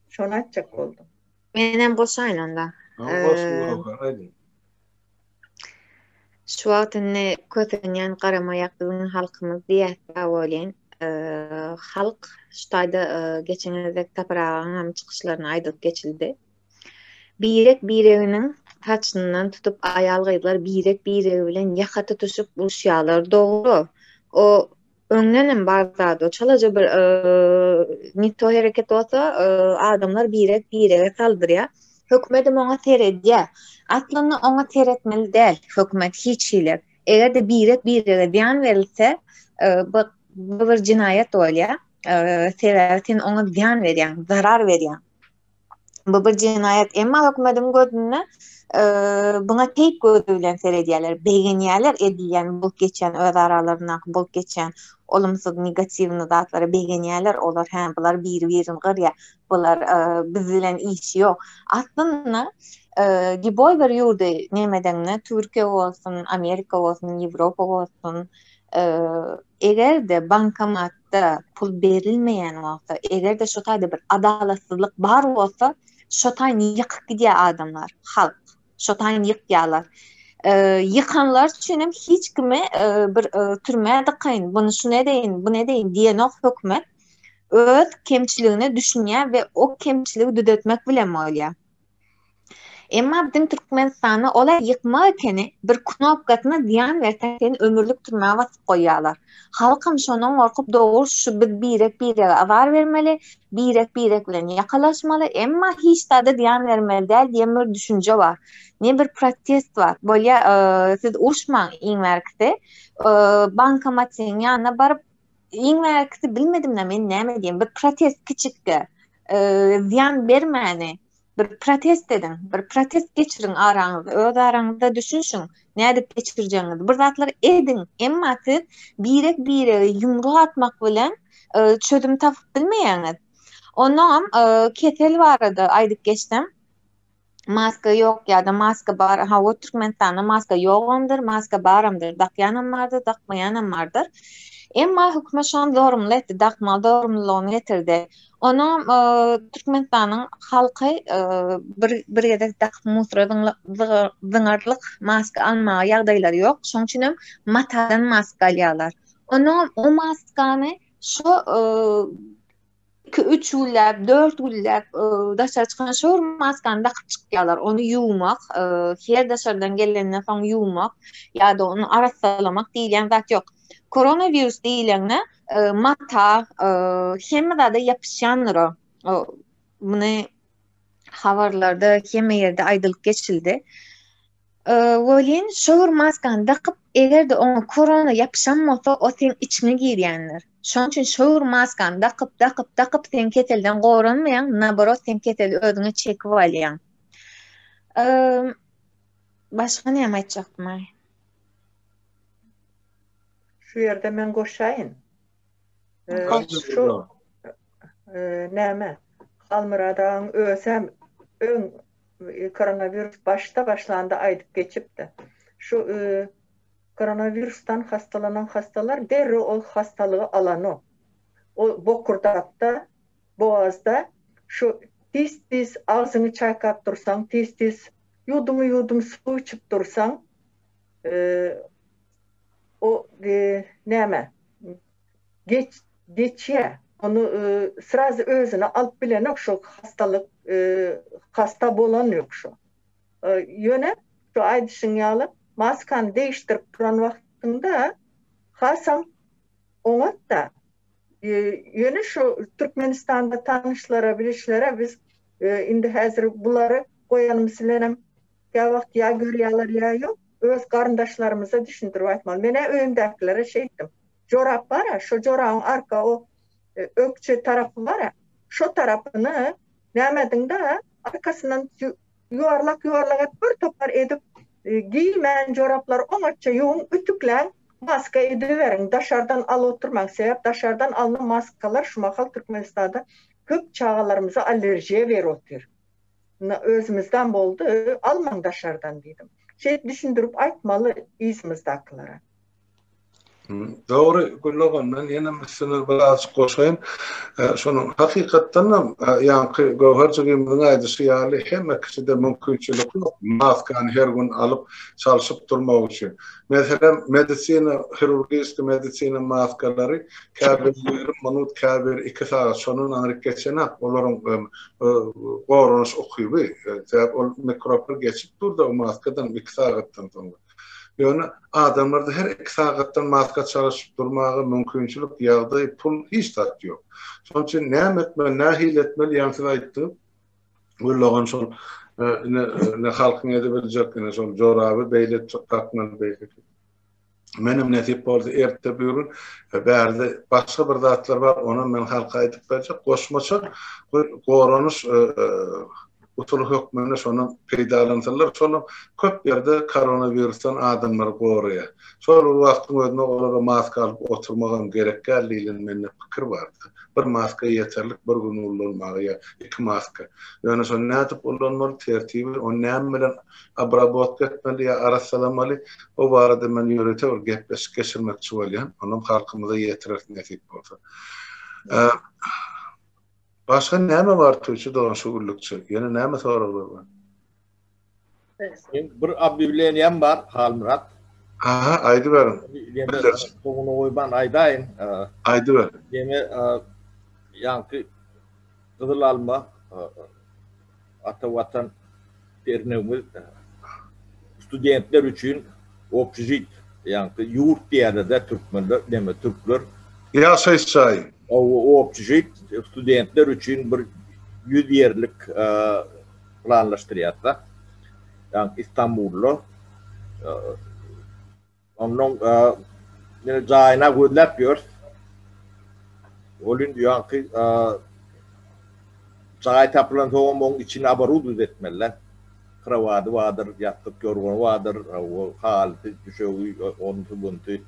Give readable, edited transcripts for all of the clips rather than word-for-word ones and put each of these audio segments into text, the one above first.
Şony aýtjak boldum. Menem goşaýyn onda. Goşuň. Şu wagt indi kösenýän garamaýak biziň halkymyz diýäs-ä welin, halk şu taýda geçen gezek Sapar agaň hem çykyşlarynda aýdylyp geçildi. Birek-bireginiň saçyndan tutup aýal-gyzlar birek-biregi bilen ýaka tutuşyp uruşýarlar. Dogry, o Öňdenem bar zat o çalaja bir ne to hereket bolsa adamlar birek birege saldyrýar. Hökümetem oňa seredýär. Aslynda oňa seretmeli däl hökümet hiç hili. Eger-de birek birege zyýan berilse bu bir jenaýat bolýar. Sebäbi sen oňa zyýan berýäň, zarar berýäň. Bu bir jenaýat, emma hökümediň gözünde buňa keýp gözi bilen seredýärler, begenýärler edilýän bolup geçýän öz aralaryndaky bolup geçýän olumsyz negatiwny zatlara begenýärler olar hä bular biri birini gyrýar, bular biz bilen işi ýok. Aslynda lýuboý bir ýurdy neme edeňde Türkiýe bolsun, Amerika bolsun, Ýewropa bolsun Eger-de bankomatda pul berilmeýän bolsa, eger-de şo taýda bir adalatsyzlyk bar bolsa, şo taýyny ýykyp gidýär adamlar, halk. Şo taýyny ýykýarlar. Ýykanlar üçin hem hiç kimi bir türmä dykaýyn, buny şuny edeýin, buny edeýin diýenok hökümet. Öz kemçiligine düşünýär we o kemçiligi düzetmek bilen bolýar. Emma biziň Türkmenistanda ola ýykmak ekeni, bir knopkasyna zyýan berseň seni ömürlik türmä basyp goýýarlar. Halkam şondan gorkup dogry şu biz birek birege azar bermeli, birek birek bilen ýakalaşmaly, emma hiç zada zyýan bermeli däl diýen bir düşünje bar. Ne bir protest bar. Bolýa siz uruşmaň iň bärkisi. Bankomatyň ýanyna baryp iň bärkisi bilmedimdä men näme diýen bir protest kiçikge zyýan bermäni Bir protest ediň, bir protest geçiriň araňyzda, öz araňyzda düşünişiň, nädip geçirjegiňizi, bir zatlar ediň, emma siz birek-birege ýumruk atmak bilen çözüm tapyp bilmeýäňiz. Onnoňam kesel barada aýdyp geçsem, maska ýok ýa-da maska bar, hawa Türkmenistanda maska ýogamdyr, maska baramdyr, dakýanam bardyr, dakmaýanam bardyr. Emma hökümet şony zorunly etdi, dakmaly zorunlylygyny getirdi. Onuňam Türkmenistanyň halky bir bir gezek dakyp musora zyňarlyk maska almaga ýagdaýlary ýok. Şonuň üçin hem matadan maska alýarlar. Onuňam o maskany şo 2-3 günläp, 4 günläp daşary çykan şo bir maskany dakyp çykýarlar. Ony ýuwmak, her daşardan gelenden soň ýuwmak ýa-da ony arassalamak diýilýän zat ýok. Koronawirus diýilende mata hemme zada ýapyşýandyr o. Muny habarlarda hemme ýerde aýdylyp geçildi. Welin şo bir maskany dakyp, eger-de oňa korona ýapyşan bolsa, o seň içiňe girýändir. Şonuň üçin şo bir maskany dakyp, dakyp, dakyp sen keselden goranmaýaň, naborot sen keseli özüňe çekip alýaň. Başga näme aýtjakdym-aý? Şu ýerde men goşaýyn. Şu näme? Halmyrat agaň özem öň koronawirus başda başlanda aýdyp geçipdi. Şu koronawirusdan hastalanan hastalar derrew ol hastalygy alanok. Ol bokurdakda, bogazda şu tiz-tiz agzyňy çaýkap dursaň, tiz-tiz ýuwdum-ýuwdum suw içip dursaň, o näme geç geçýä ony srazy özüne alyp bilenok şo hastalyk hasta bolan ýok şo ýöne şu aýdyşyň ýaly maskany degişdirip duran wagtyňda hasam oňat-da ýöne şu Türkmenistanda tanyşlara bilişlere biz indi häzir bulary goýanymyz bilenem Käwagt ýa görýärler ýa ýok. Öz garyndaşlarymyza düşündirip aýtmaly. Men-ä öýümdäkilere şeýtdim. Jorap bar-a, şo jorabyň arka o ökje tarapy bar-a, şo tarapyny näme ediň-de, arkasyndan ýuwarlak-ýuwarlak edip bir topar edip, geýilmän joraplary oňatja ýuwuň, ütükläň, maska ediberiň. Daşardan alyp oturmaň. Sebäp daşardan alnan maskalar şu mahal Türkmenistanda köp çagalarymyza allerjiýa berip otyr. Özümizden boldy, almaň daşardan diýdim. Şeýdip düşündirip aýtmaly yzymyzdakylara. Dogry, Güldogan, men ýenem üstüne birazjyk goşaýyn. Şonuň hakykatdanam ýaňky Göwher jigimiziň aýdyşy ýaly hemme kişide mümkinçilik ýok maskany her gün alyp çalşyp durmak üçin. Meselem, medisina, hirurgiski medisina maskalary käbiri ýigrimi minut, käbiri iki sagat, şondan aňryk geçenak olaryň goranyş ukyby. Sebäbi ol mikroblar geçip dur-da o maskadan iki sagatdan soňra. Ýöne adamlarda her iki sagatdan maska çalyşyp durmaga mümkinçilik, ýagdaý, pul hiç zat ýok. Şonuň üçin näme etmeli, nähili etmeli ýaňy siz aýtdyňyz. Güldogan şol ine ine halkyň edebiljek ine şol joraby beýle dakmaly beýleki. Menem nesip bolsa erte bugün bärde başga bir zatlar bar onam men halka aýdyp berjek. Goşmaça goranyş usuly hökmünde şondan peýdalansalar, şolam köp ýerde koronawirusdan adamlary goraýar. Şol bir wagtyň özünde olara maska alyp oturmagam gerek däl diýlen mende pikir bar. Bir maska ýeterlik bir gün ullanmaga ýa iki maska. Ýöne şony nädip ullanmaly, tertibi, ony näme bilen obrabotka etmeli ýa arassalamaly, o barada men ýörite bir gepleşik geçirmekçi bolýan. Onam halkymyza ýetireris nesip bolsa. Başga näme bar Tüýçi dogan şu günlükçe? Ýene näme soraglar bar? Meň bir obýawleniýam bar Halmyrat. Aha, aýdyberiň. Ýene soňuna goýman aýdaýyn. Aýdyber. Ýene ýaňky Gyzyl alma Ata Watan dernegimiz studentler üçin obşžit, ýaňky ýurt diýýärler-dä türkmenler, neme türkler. Ýaşaýyş jaýy. Hawa, obşžit studentler üçin bir 100 ýerlik planlaşdyrýas-da. Ýaňky Istanbulda. Onnoň ýene jaýyna gözläp ýörüs. Ol indi ýaňky jaý tapylansoňam oň içini oborudowat etmeli-dä. Krowady bardyr, ýassyk ýorgany bardyr, halysy, düşegi, onusy, bunusy.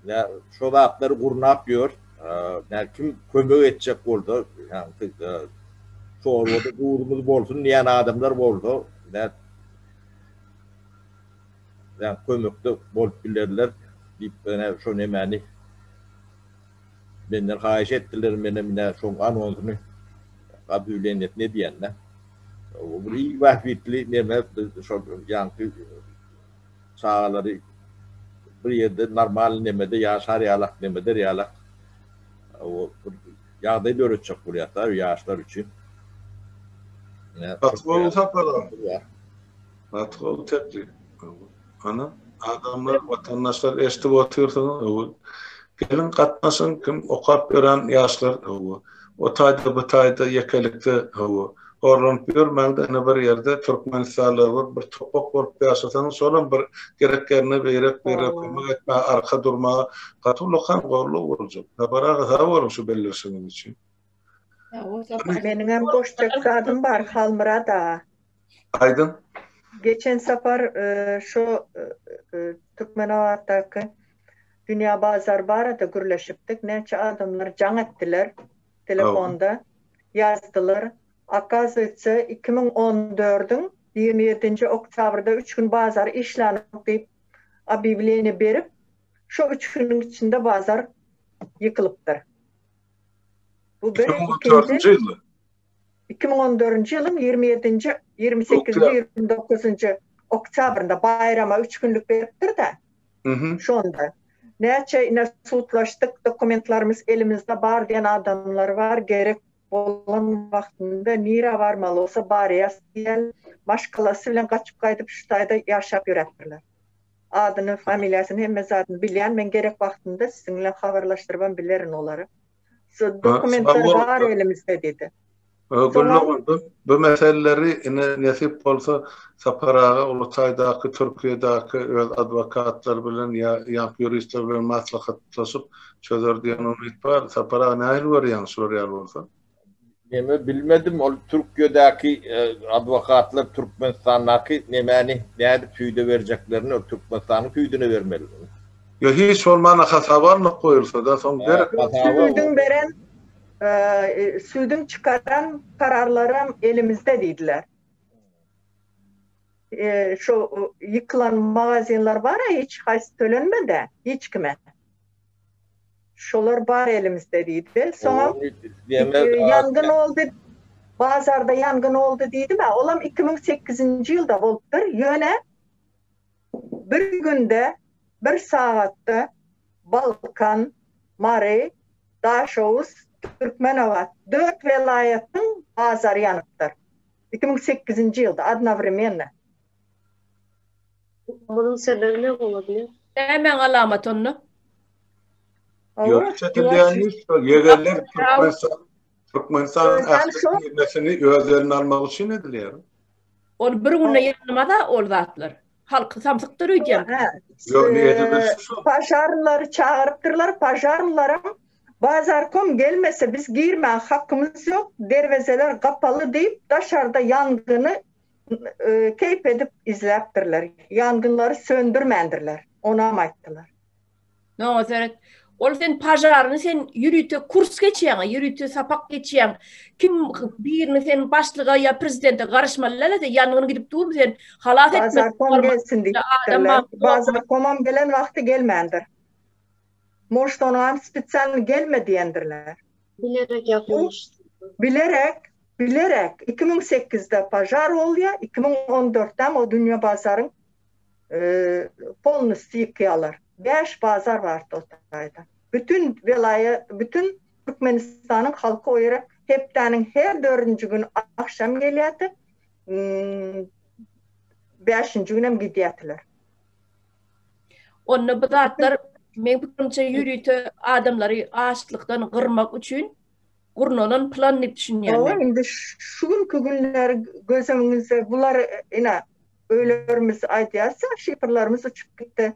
Ine, şo zatlary gurnap ýörüs. Ine, kim kömek etjek bolsa, ýaňky çorbada duzumyz bolsun diýen adamlar bolsa, ine, ýa kömekde bolup bilerler diýip ine şo nemäni menden haýyş etdiler menem ine şoň anonsyny obýawleniýesini edýän-dä. Bu bir il bähbitli neme şol ýaňky çagalary bir ýerde normal nemede ýaşar ýalak nemeder ýalak bir ýagdaý döretjek bolýar-da ýaşlar üçin. Gaty gowy sapar. Gaty gowy teklip. Ana, adamlar, watandaşlar eşidip otyrsyňyz, hawa. Geliň, gatnaşyň, kim okap ýören ýaşlar, hawa. O taýda, bu taýda ýekelikde, hawa. Horlanyp ýörmäň-de, ine bir ýerde türkmenistanlylar bolup, bir topak bolup ýaşasaňyz, şolam bir gerek ýerinde birek-birege kömek etmäge, arka durmaga gaty ullakan goldaw boljak. Sapar aga, sag boluň şu bildirişiňiz üçin. Meniňem goşjak zadym bar, Halmyrat aga. Aýdyň. Geçen sapar şu Türkmenabatdaky Dünýä bazary barada gürleşipdik. Näçe adamlar jaň etdiler telefonda, ýazdylar. Okazywaytsa 2014-iň 27-nji oktýabrda üç gün bazar işlänok diýip obýawleniýe berip, şo üç günüň içinde bazar ýykylypdyr. Bu bir, ikinji. 2014-nji ýylda. 2014-nji ýylyň 27-nji, 28-nji, 29-njy oktýabrynda baýrama üç günlük beripdir-de. Şonda. Näçe ine sudlaşdyk, dokumentlerimiz elimizde bar diýen adamlar bar, gerek bolan wagtynda nirä barmaly bolsa barýas diýen maşgalasy bilen gaçyp gaýdyp şu taýda ýaşap ýöräpdirler. Adyny, familiýasyny, hemme zadyny bilýän, men gerek wagtynda siziň bilen habarlaşdyrybam bilerin olary. Dokumentler bar elimizde diýdi. Gülnogan, bu meseleleri ine nesip bolsa Sapar aga Ulutaýdaky, Türkiýedäki öz adwokatlar bilen ýa ýaňky ýuristler bilen maslahatlaşyp çözer diýen umyt bar. Sapar aga nähili görýäňiz şular ýaly bolsa? Neme bilmedim ol Türkiýedäki adwokatlar Türkmenistandaky nemäni nädip süýde berjeklerini ol Türkmenistanyň süýdüne bermeli. Ýa hiç bolmanda hasaba alnyp goýulsada soň gerek. Süýdüň beren süýdüň çykaran kararlaram elimizde diýdiler. Şu ýykylan magazinler bar-a hiç haýsy tölenmedi hiç kime. Şolar bar elimizde diýdi. Soňam ýangyn boldy, bazarda ýangyn boldy diýdim-ä, olam 2008-nji ýylda bolupdyr. Ýöne bir günde, bir sagatda Balkan, Mary, Daşoguz, Türkmenabat dört welaýatyň bazary ýanypdyr. 2008-nji ýylda odnowremenno. Munuň sebebi ne bolabilir? Nämäň alamaty onda? Ýörite edilýän iş şol. Ýegenler Türkmenistan Türkmenistanyň ähli girmesini öz eline almak üçin edilýär. Ol bir günde ýanmaz-a ol zatlar. Halky samsykdyr öýdýän. Ýok, niýeti bilsin şol. Pažarnylary çagyrypdyrlar, pažarnylaram Bazarkom gelmese biz girmäge hakymyz ýok, derwezeler gapaly diýip daşarda ýangyny keýp edip izläpdirler. Ýangynlary söndürmändirler. Onam aýtdylar. Noňa seret. Ol sen pažarny sen ýörite kurs geçýäň, ýörite sapak geçýäň. Kim birini sen başlyga ýa prezidente garyşmaly däl-de, ýangyn gidip durmy sen halas etmeli. Bazarkom gelsin diýipdirler. Bazarkomam gelen wagty gelmändir. Может onuňam spesialny gelme diýendirler. Bilerek ýapylmyş. Bilerek, bilerek 2008-de požar bolýar, 2014-däm o dünýe bazaryň polnusty ýykýarlar. 5 bazar bardy o taýda. Bütün welaýat, bütün Türkmenistanyň halky o ýere hepdäniň her dördünji güni agşam gelýärdi, bäşinji günem gidýärdiler. Onda bu zatlar meň pikirimçe ýörite adamlary açlykdan gyrmak üçin gurnalan plan diýip düşünýän men. Indi şu günki günler göz öňüňizde bular ine öýlerimiz aýdýarsa şifrlerimiz uçup gitdi.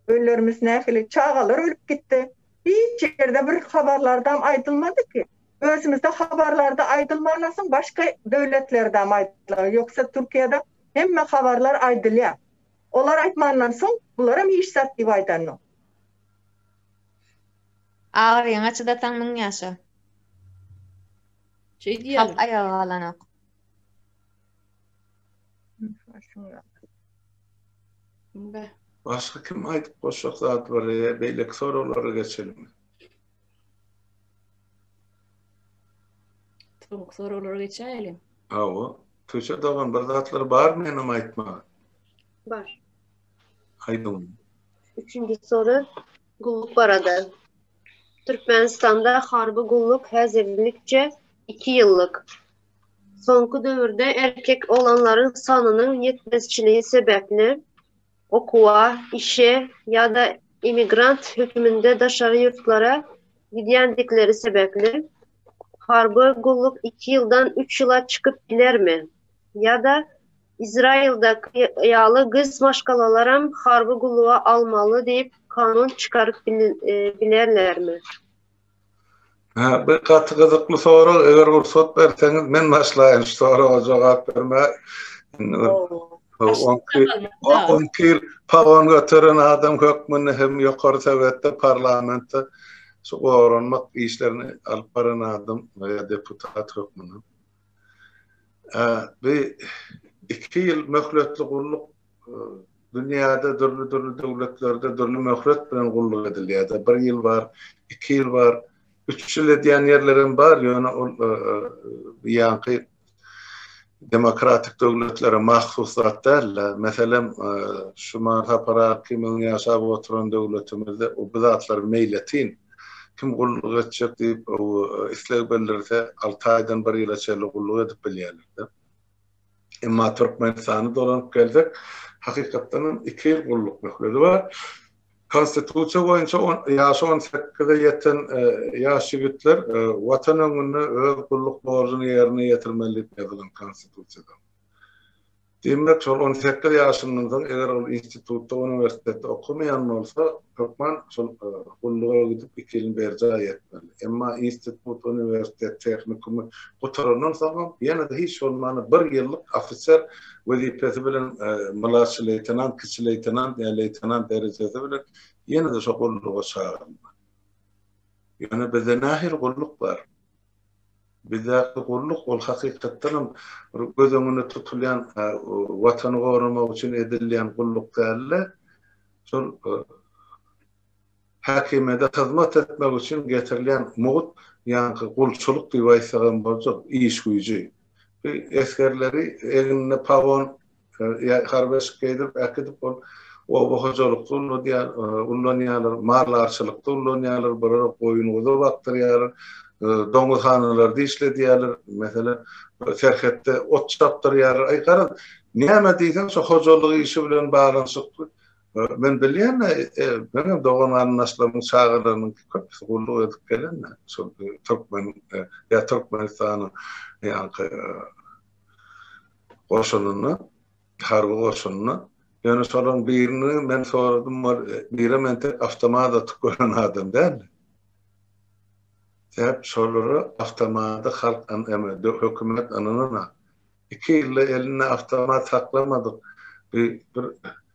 Öýlerimiz nähili çagalar ölüp gitdi. Hiç ýerde bir habarlardam aýdylmady ki. Özümizde habarlarda aýdylmandan soň başga döwletlerdem aýdylar. Ýogsa Türkiýede hemme habarlar aýdylýar. Olar aýtmandan soň bularam hiç zat diýip aýdanok. Agyryňa çydasaň müň ýaşa. Şeý diýýärler. Halk aýaga galanok. Be. Başga kim aýdyp goşjak zady bar ýa beýleki soraglara geçelimi? Soňky soraglara geçäýeliň. Hawa. Tuğçe dogan bir zatlar barmy ýenem aýtmaga? Bar. Aýdyň. Üçünji soru gulluk barada. Türkmenistanda harby gulluk häzirlikçe 2 ýyllyk. Soňky döwürde erkek oglanlaryň sanynyň ýetmezçiligi sebäpli okuwa, işe ýa-da immigrant höküminde daşary ýurtlara gidýändikleri sebäpli, harby gulluk iki ýyldan üç ýyla çykyp bilermi? Ýa-da Izraildaky ýaly gyz maşgalalaram harby gulluga almaly diýip kanun çykaryp bilerlermi? Hä, bu gaty gyzykly sorag, eger rugsat berseňiz men başlaýyn şu soraga jogap bermäge. Indi bir 12 ýyl pagon göteren adam hökmünde hem ýokary sowetde, parlamentde şu goranmak işlerini alyp baran adam we deputat hökmünde. Bu iki ýyl möhletli gulluk dünýäde dürli-dürli döwletlerde dürli möhlet bilen gulluk edilýär-de. Bir ýyl bar, iki ýyl bar, üç ýyl edýän ýerlerem bar, ýöne ol ýaňky demokratik döwletlere mahsus zat däl-de. Meselem, şu Sapar Akymyň ýaşap oturan döwletimizde bu zatlar meýletin. Kim gulluk etjek diýip isleg bildirse, alty aýdan bir ýyla çenli gulluk edip bilýärler-de. Emma Türkmenistana dolanyp gelsek, hakykatdan hem iki ýyl gulluk möhleti bar. Konstitusiýa boýunça ýaşy on sekize ýeten ýaş ýigitler Watan öňünde öz gulluk borjuny ýerine ýetirmeli diýip ýazylan Konstitusiýada. Diýmek, şol 18 ýaşyndan soň, eger ol institutda, uniwersitetde okamaýan bolsa, hökman şol gulluga gidip, iki ýylyny berjaý etmeli. Emma institut, uniwersitet, tehnikumy gutarandan soňam ýene-de hiç bolmanda bir ýyllyk ofiser wezipesi bilen mladşi leýtenant, kiçi leýtenant ýa leýtenant derejesi bilen ýene-de şo gulluga çagyrylmaly. Ýöne bizde nähili gulluk bar? Bizdäki gulluk ol hakykatdanam bir göz öňünde tutulýan watany goramak üçin edilýän gulluk däl-de, şol häkimiýete hyzmat etmek üçin getirilýän mugt ýaňky gulçulyk diýip aýtsagam boljak iş güýji. Bu esgerleri egnine pagon Ýa harby eşik geýdirip äkidip ol oba hojalykda ullanýar, ullanýarlar, maldarçylykda ullanýarlar, bulara goýun-guzy bakdyrýarlar, doňuzhanalarda işledýärler, meselem, serhetde ot çapdyrýarlar. Aý, garaz, näme diýseň şo hojalyk işi bilen baglanyşykly. Men bilýän-ä, meňem dogan-garyndaşlarymyň çagalarynyň köpüsi gulluk edip gelen-dä, şol türkmen ýa Türkmenistanyň ýaňky goşunynda, harby goşunynda. Ýöne şolaryň birini men soradym, ol birem entek awtomat atyp gören adam däldi. Sebäp şolara awtomady halk hökümet ynananok. Iki ýylda elinde awtomat saklamadyk bir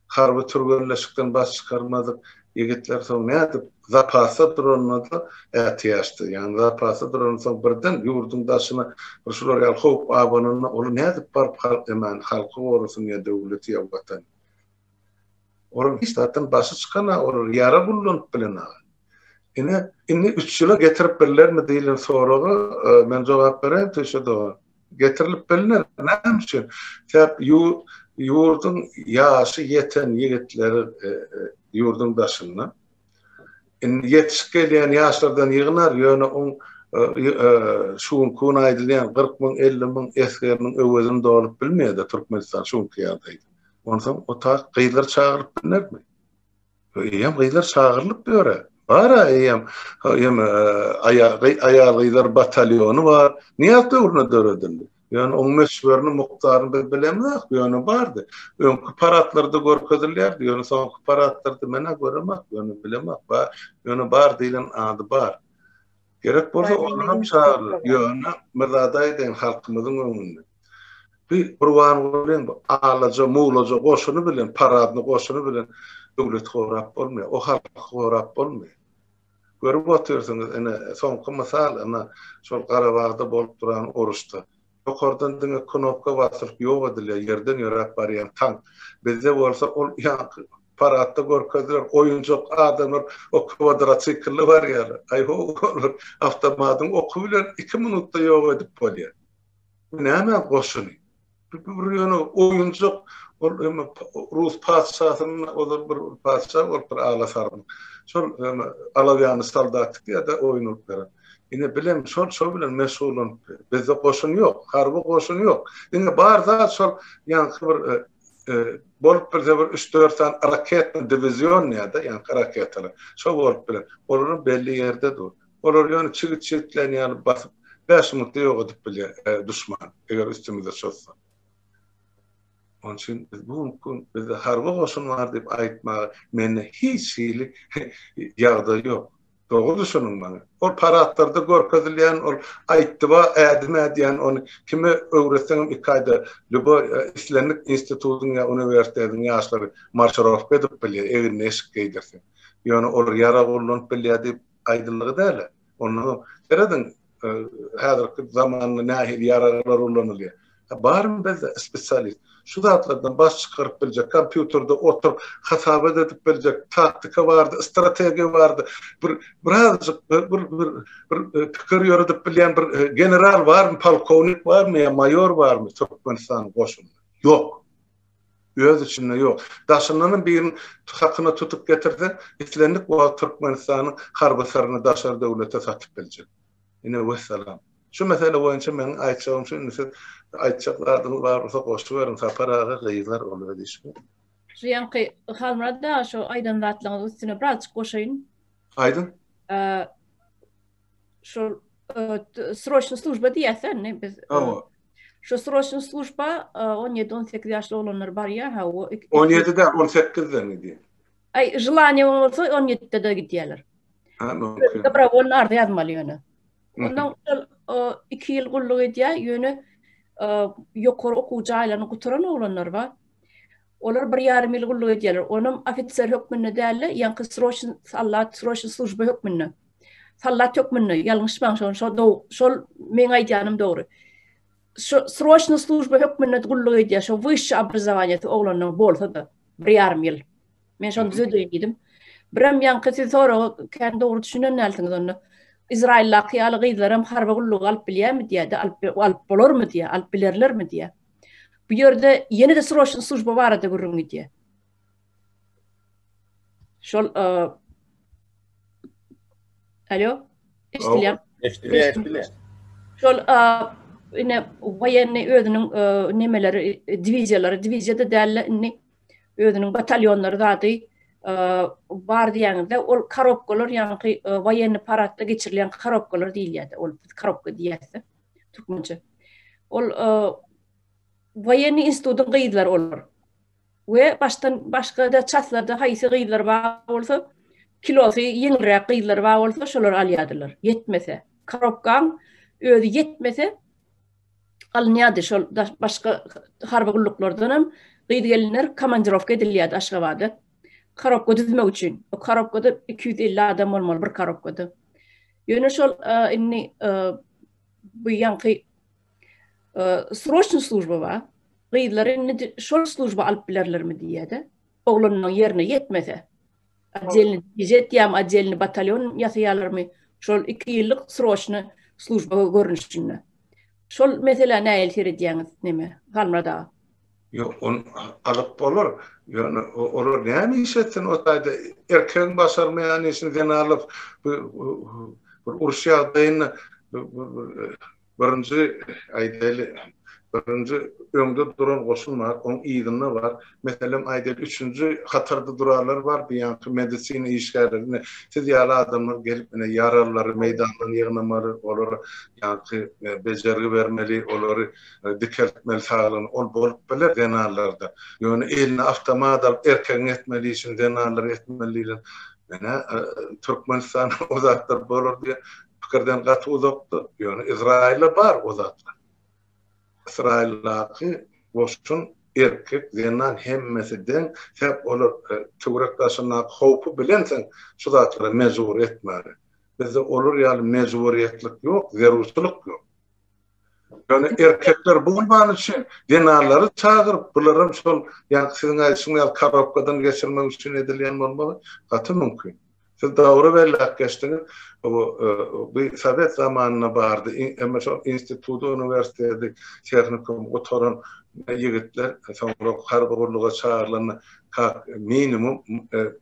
harby türgenleşikden baş çykarmadyk ýigitler soň nädip zapasda duranda-da ätiýaçda, ýagny zapasda duransoň birden ýurduň daşyna bir şular ýaly howp abananda ol nädip baryp halk emany halky gorasyn ýa döwleti ýa watany. Olar hiç zatdan başy çykana olar ýarag ullanyp bilenok. Ine indi üç ýyla getirip bilermi diýlen soraga men jogap bereýin Tüýşe dogan. Getirilip bilner. Näme üçin? Sebäp ýurduň ýaşy ýeten ýigitleri ýurduň daşynda. Indi ýetişip gelýän ýaşlardan ýygnar, ýöne oň şu günki gün aýdylýan 40 müň, 50 müň esgeriniň öwezini dolup bilmeýär-de Türkmenistan şu günki ýagdaýda. Onsoň o tak gyzlar çagyryp bilnermi? Eýýäm gyzlar çagyrylyp ýör-ä. Bar-a eýýäm ýeme aýal-gyzlar batalýony bar. Nyýaz döwründe döredildi. Ýöne oň möçberini, mukdaryny biz bilemzok, ýöne bardy. Öňki paradlarda görkezilýärdi, ýöne soňky paradlarda men-ä göremok, ýöne bilemok, bar, ýöne bar diýlen ady bar. Gerek bolsa olar hem çagyrylar. Ýöne bir zat aýdaýyn halkymyzyň öňünde. Bu Gurbangulyň bu alaja, mulaja goşuny bilen, paradny goşuny bilen döwleti gorap bolmaýar. O halky gorap bolmaýar. Görüp otyrsyňyz, ine, soňky mysal, ine, şol Garabagda bolup duran uruşda. Ýokardan diňe knopka basylyp ýok edilýär ýerden ýöräp barýan tank. Bizde bolsa ol ýaňky paradda görkezdiler, oýunjak adamlar o kwadrotsiklde barýarlar. Aý ho olar awtomadyň oky bilen iki minutda ýok edip bolýar. Bu näme goşuny? Bu bir ýöne oýunjak ol hem rus patyşasynyň ozal bir patyşa bolupdyr alasarmyk. Şol hem alawýany soldatik ýa-da oýun bolup beren. Ine bilem şol şo bilen meşgullanyp bizde goşun ýok, harby goşun ýok. Diňe bar zat şol ýaňky bir bolup bilse bir üç-dört sany raketny diwizion ýa-da ýaňky raketalar. Şo bolup biler. Olaram belli ýerde dur. Olar ýöne çigit çigitlän ýaly basyp bäş minutda ýok edip bilýär duşman, eger üstümize çozsa. Onuň üçin biz bu günki gün bizde harby goşun bar diýip aýtmaga mende hiç hili ýagdaý ýok. Dogry düşüniň maňa. Ol paradlarda görkezilýän ol aýtdyba ädim ädýän ony kime öwretseňem iki aýda lýuboý islendik institutyň ýa uniwersitetiň ýaşlary marşirowka edip bilýär egnine eşik geýdirseň. Ýöne olar ýarag ullanyp bilýär diýip aýdyldygy däl-ä. Ondan serediň häzirki zamanda nähili ýaraglar ulanylýar. Barmy bizde spesialist? Şu zatlardan baş çykaryp biljek, kompýuterde oturyp hasabat edip biljek, taktika bardy, strategiýa bardy. Bir birazjyk bir bir bir pikir ýöredip bilýän bir general barmy, polkownik barmy ýa maýor barmy Türkmenistanyň goşunynda? Ýok. Öz içinde ýok. Daşyndan hem birini hakyna tutup getirse, islendik wagt Türkmenistanyň harby syryny daşary döwlete satyp biljek. Ine wessalam. Şu mesele boýunça meniň aýtjagym şu indi siz aýtjak zadyňyz bar bolsa goşuberiň Sapar aga gyzlar ol öz işi. Şu ýaňky Halmyrat aga şu aýdan zatlaryňyzyň üstüne birazjyk goşaýyn. Aýdyň. Şol sroçny služba diýýäs indi biz. Hawa. Şu sroçny služba 17-18 ýaşly oglanlar barýar, hawa. 17 däl, 18-den gidýär. Aý, želaniýe bolsa 17-de-de gidýärler. Ha, mümkin. Dobrowolny arza ýazmaly ýöne. Ondan şol 2 ýyl gulluk edýär, ýöne ýokary okuw jaýlaryny gutaran oglanlar bar. Olar bir ýarym ýyl gulluk edýärler. Onam ofiser hökmünde däl-de, ýaňky sroçny soldat, sroçny služba hökmünde. Soldat hökmünde ýalňyşmaň şol şo şol meň aýdýanym dogry. Şo sroçny služba hökmünde gulluk edýär. Şo wyşşy obrazowaniýasy oglanyň bolsa-da bir ýarym ýyl. Men şony düzedeýin diýdim. Birem ýaňky siz soraga kän dogry düşünen dälsiňiz onda. Izraýyldaky ýaly gyzlaram harby gullugy alyp bilýärmi diýýär-de, alyp alyp bolarmy diýýär, alyp bilerlermi diýýär. Bu ýerde ýene-de sroçny služba barada gürrüň gidýär. Şol Alo, eşidilýär. Eşidilýär, eşidilýär. Şol ine woýenny özüniň nemeleri, diwiziýalary, diwiziýa-da däl-de indi özüniň batalýonlary zady bar diýýäňizde, ol korobkalar ýaňky woýenny paradda geçirilýän korobkalar diýilýär-de, ol biz korobka diýýäs-de türkmençe. Ol woýenny institutyň gyzlary olar. We başdan başga-da çaslarda haýsy gyzlar bar bolsa, kilosy ýeňilräk gyzlar bar bolsa, şolary alýardylar. Ýetmese, korobkaň özi ýetmese alynýardy şol başga harby gulluklardan hem gyz-gelinler komandirowka edilýärdi Aşgabada. Korobka düzmek üçin. O korobkada 250 adam bolmaly bir korobkada. Ýöne şol indi bu ýaňky sroçny služba bar. Gyzlary indi şol služba alyp bilerlermi diýýär-de. Oglanyň ýerine ýetmese. Otdelny diwiziýa etýärmi, otdelny batalýon ýasaýarlarmy? Şol 2 ýyllyk sroçny služba görnüşinde. Şol meselä nähili seredýäňiz neme, Halmyrat aga? Ýok, ony alyp bolar. Ýöne olar näme iş etsin o taýda? Erkegiň başarmaýan işini zenanlar bir uruş ýagdaýynda Birinji, aýdaýly, birinji öňde duran goşun bar, oň yzynda bar. Meselem, aýdaýly, üçünji hatarda duranlar bar, bu ýaňky medisina işgärleri, ine, siz ýaly adamlar gelip, ine, ýaralylary meýdandan ýygnamaly, olara ýaňky bejergi bermeli, olary dikeltmeli saglygyny. Ol bolup biler zenanlarda. Ýöne eline awtomat alyp, erkegiň etmeli işini zenanlar etmeli diýlen, men-ä Türkmenistanda o zatlar bolar diýen Pikirden gaty uzakda, ýöne Izraýylda bar o zatlar. Ysraýyldaky goşun erkek, zenan hemmesi deň, sebäp olar töwerek daşyndaky howpy bilensoň şu zatlara mejbur etmäge. Bizde olar ýaly mejburyýetlik ýok, zerurçylyk ýok. Ýöne erkekler bolmany üçin zenanlary çagyryp, bularam şol ýaňky siziň aýdyşyňyz ýaly korobkadan geçirmek üçin edilýän bolmagy gaty mümkin. Siz dogry belläp geçdiňiz. Bu bu sowet zamanynda bardy. Emma şol instituty, uniwersiteti, tehnikumy gutaran ýigitler soňra harby gulluga çagyrylanda kak minimum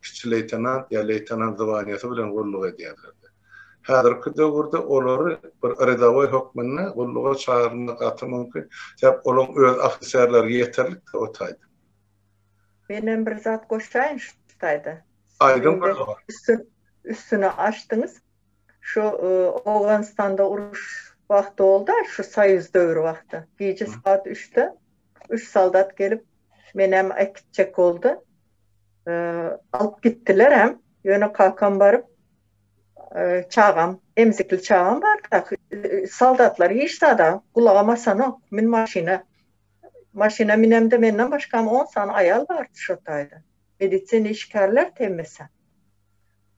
kiçi leýtenant ýa leýtenant zwaniýasy bilen gulluk edýärlerdi. Häzirki döwürde olary bir redawoý hökmünde gulluga çagyrmak gaty mümkin. Sebäp olaryň öz ofiserleri ýeterlikdi o taýda. Menem bir zat goşaýyn şu taýda. Aýdyň bir zat. Üstüni açdyňyz. Şu Owganystanda uruş wagty boldy, şu Soýuz döwri wagty. Gije sagat üçde üç soldat gelip menem äkitjek boldy. Alyp gitdilerem. Ýöne kakam baryp çagam, emzikli çagam bardy. Soldatlar hiç zada gulagam asanok. Min maşyna. Maşyna minemde menden başgam on sany aýal bardy şo taýda. Medisina işgärler hemmesi.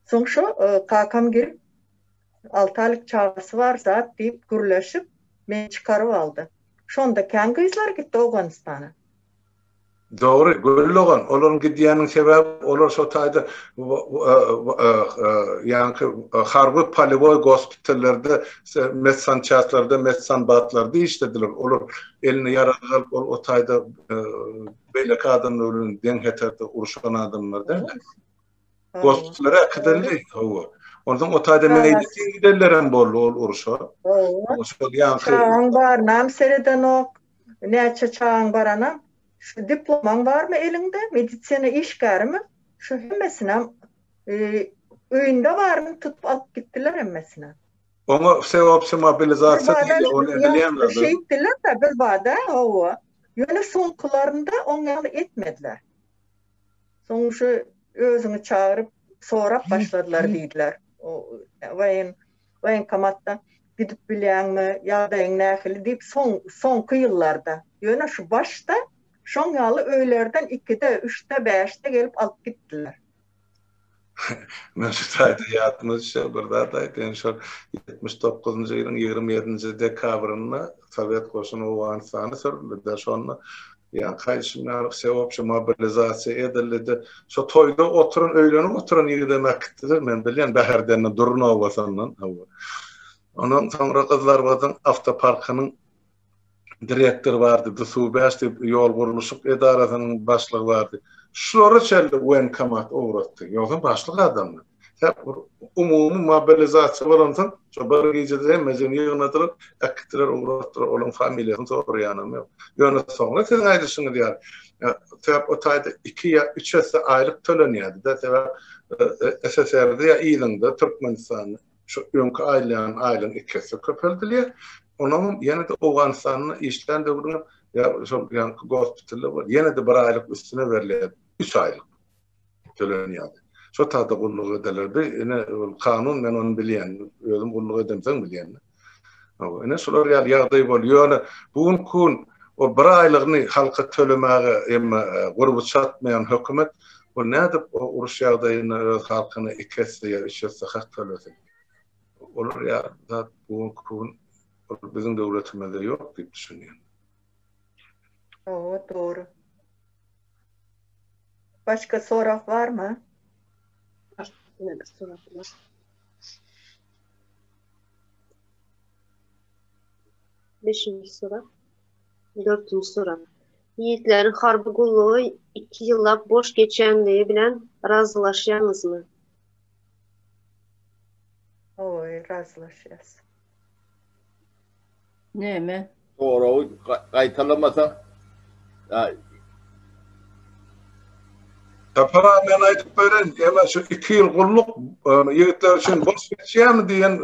Soň şo kakam girip alty aýlyk çagasy bar zat diýip gürleşip meni çykaryp aldy. Şonda kän gyzlar gitdi Owganystana. Dogry, Gül dogan, olaryň gidýäniniň sebäbi olar şo taýda ýaňky harby polewoý gospitallerde, medsançastlarda, medsanbatlarda işlediler. Olar eline ýarag alyp, ol o taýda beýleki adamlar bilen deň hetarda urşan adamlar däl. Gospitallere äkidildi, hawa. Onsoň o taýda meýletin gidenlerem boldy ol urşa. Hawa. Şol ýaňky Çagaň barynam seredenok. Näçe çagaň baranam, şu diplomaň barmy eliňde, medisina işgärimi, şu hemmesinem öýünde baryny tutup alyp gitdiler hemmesine. Oňa wseobşiý mobilizasiýa diýilýär, ony edilýän zat. Şeýtdiler-de bir bada, hawa. Ýöne soňkularynda oň ýaly etmediler. Soň şu özüňi çagyryp sorap başladylar diýdiler. O woýen woýenkomatda gidip bilýäňmi, ýagdaýyň nähili diýip soň soňky ýyllarda. Ýöne şu başda şoň ýaly öýlerden ikide, üçde, bäşde gelip alyp gitdiler. Men şu taýda ýadyma düşýär, bir zat aýdaýyn, şol 79-njy ýylyň 27-nji dekabrynda Sowet goşuny Owganystana sürüldi-de, şonda ýaňky aýdyşym ýaly wseobşiý mobilizasiýa edildi-de, şo toýda oturan, öýlenip oturan ýigidem äkitdiler, men bilýän, Bäherdenden, Durun obasyndan, hawa. Ondan soňra Gyzlarbadyň awtoparkynyň direktory bardy, DSU-bäş diýip ýol gurluşyk edarasynyň başlygy bardy. Şulara çenli woenkomat ugratdy. Ýogsam başlyk adamlar. Sebäp bir umumy mobilizasiýa bolansoň, şo bir gijede hemmejigini ýygnadylar, äkitdiler, ugratdylar, olaryň familiýasyny soraýanam ýok. Ýöne soňra siziň aýdyşyňyz ýaly, sebäp o taýda iki ýa üç esse aýlyk tölenýärdi-de, sebäp SSR-de ýa yzyňda Türkmenistanda Şu öňki aýylýan aýlygyň iki esse köpeldilýär. Onuňam ýene-de Owganystanda işlän döwrüňem ýa şol ýaňky gospitalda bol, ýene-de bir aýlyk üstüne berilýär, üç aýlyk tölenýärdi. Şo taýda gulluk ederlerdi. Ine, ol kanun, men ony bilýän, özüm gulluk edemsoň bilýän. Hawa, ine şular ýaly ýagdaý boldy. Ýöne bu günki gün o bir aýlygyny halka tölemäge emma gurby çatmaýan hökümet ol nädip o uruş ýagdaýynda öz halkyna iki esse ýa üç esse hak tölesin? Olar ýaly zat bu günki gün ol biziň döwletimizde ýok diýip düşünýän. Hawa, dogry. Başga sorag barmy? Sorag bar. Beşinji sorag. Dördünji sorag. Ýigitleriň harby gullugy iki ýyllap boş geçýänligi bilen razylaşýaňyzmy? Hawa, razylaşýas. Näme? Soragy gaýtalamasaň. Sapar aga men aýdyp bereýin, eme şu iki ýyl gulluk ýigitler üçin boş geçýärmi diýen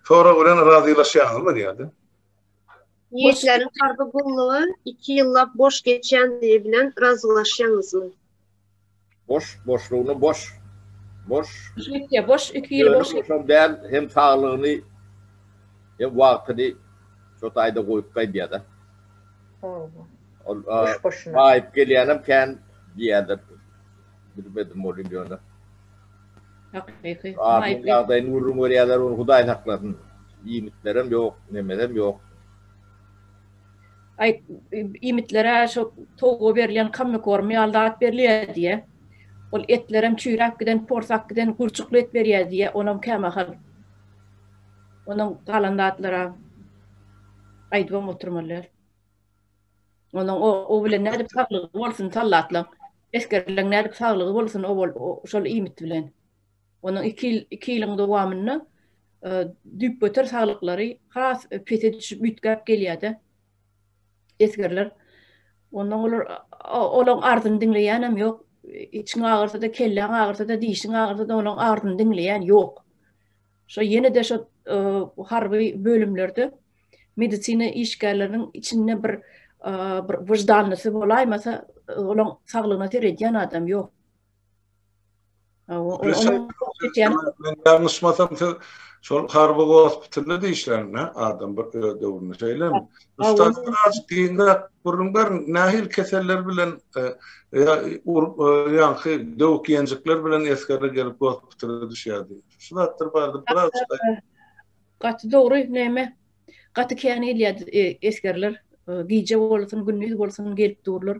sorag bilen razylaşýaňyzmy diýýärdi. Ýigitleriň harby gullugy iki ýyllap boş geçýändigi bilen razylaşýaňyzmy? Boş, boşlugyna boş. Boş. Boş geçýär, boş iki ýyl boş. Ýöne boşam däl, hem saglygyny, hem wagtyny şo taýda goýup gaýdýar-da. Ol baýyp gelýänem kän diýýärler. Bilmedim bolýan ýöne. Hakyky. Adamyň ýagdaýyny gürrüň berýärler, ony Hudaý saklasyn. Iýmitlerem ýok, nemesem ýok. Aý, iýmitlere şo towuga berilýän kombikorm ýaly zat berilýär diýýär. Ol etlerem çüýräp giden, porsap giden gurçukly et berýär diýýär, onam kämahal. Onuň galan zatlara aýdybam oturmaly däl. Onuň o, o bilen nädip saglygy bolsun sallatlaň, esgerleň nädip saglygy bolsun o bol, şol iýmit bilen. Onuň iki ýyl, iki ýylyň dowamynda düýpgöter saglyklary has pese düşüp üýtgäp gelýär-de. Esgerler. Ondan olar olaň arzyny diňleýänem ýok. Içiň agyrsa-da, kelläň agyrsa-da, dişiň agyrsa-da olaň arzyny diňleýän ýok. Şo ýene-de şo harby bölümlerde medisina işgärleriniň içinde bir bir wyždanlysy bolaýmasa, olaň saglygyna seredýän adam ýok. Men ýalňyşmasam siz şol harby gospitalda işlän adam bir öz döwründe şeýlemi? Ustad biraz giňräk gürrüň beriň, nähili keseller bilen ýa ýaňky döwük ýenjikler bilen esgerler gelip gospitala düşýärdi? Şu zatlar barada biraz Gaty dogry näme? Gaty kän gelýärdi esgerler. Gije bolsun, gündiz bolsun gelip durlar.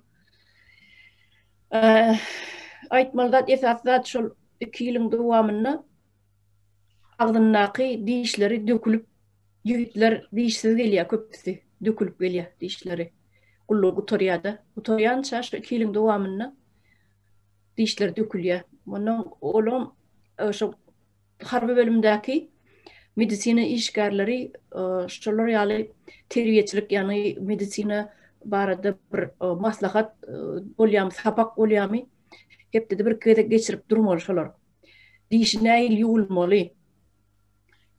Aýtmaly zat, esasy zat şol iki ýylyň dowamynda agzyndaky dişleri dökülip, ýigitler dişsiz gelýär köpüsi, dökülip gelýär dişleri. Gullugy gutarýar-da. Gutarýança şu iki ýylyň dowamynda dişleri dökülýär. Ondan olam şo Harby bölümdäki medisina işgärleri şolar ýaly terbiýeçilik, ýagny medisina barada bir maslahat bolýarmy, sapak bolýarmy? Hepdede bir gezek geçirip durmaly şolar. Dişi nähili ýuwulmaly?